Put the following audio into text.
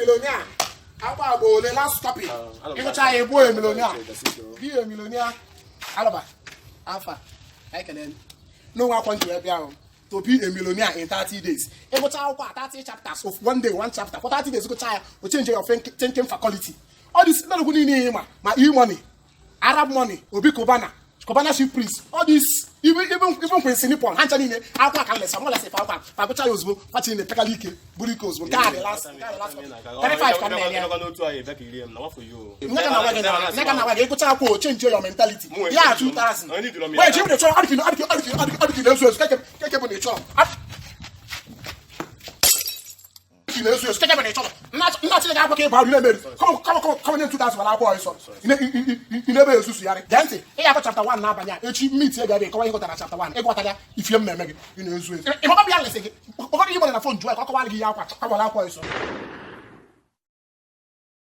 Millionaire. Akwụkwọ a bụ ole last copy. Ịgụcha ya, ịbụ a millionaire. Be a millionaire. Alaba. Afa. Ekele. N'onwe akwụkwọ nji wee bịa ahụ. To be a millionaire in 30 days. Ịgụcha akwụkwọ a, 30 chapters of one day, one chapter. For 30 days, gụcha ya, o change your thinking faculty. All this ndị niile ịma ma e-money, Arab money, Obi Cubana, Cubana Chief Priest, all this, even Quincy Nippon, ha ncha niile akwụkwọ aka nlesa nwa lesa akwụkwọ a agụcha ya ozugbo, fachi na-epekala ike buru ike ozugbo. Nke a dị last, nke a dị last copy. 35 ka m na-enye ya. Nye ka na-agwa gị, ịgụcha akwụkwọ, o change your mentality ya. 2000 wee ji chọrọ adịkị adịkị adịkị adịkị adịkị na-ezu ezu keke keke bụ na ị chọrọ ị na-ezu ezu keke bụ na ị chọrọ nna Chineke akwụkwọ ka ị bara na-emeri kọma kọma kọma nye 2000 wara akwụkwọ ọsọ ị na-ebe ezuzu yarị. Gee ntị, ị ga-akọ chapter 1 n'abalị a. Echi meet ị ga-abịa kọwa ihe gụtara chapter 1. Ịgwọtara ya ifie m na-eme gị, ị na-ezu ezu. Ị makwa bịa lesị gị kpọkọrọ ihe gbara na phone, jụọ ya ka ọ kọwara gị ihe akwa kọwara akwụkwọ ọsọ.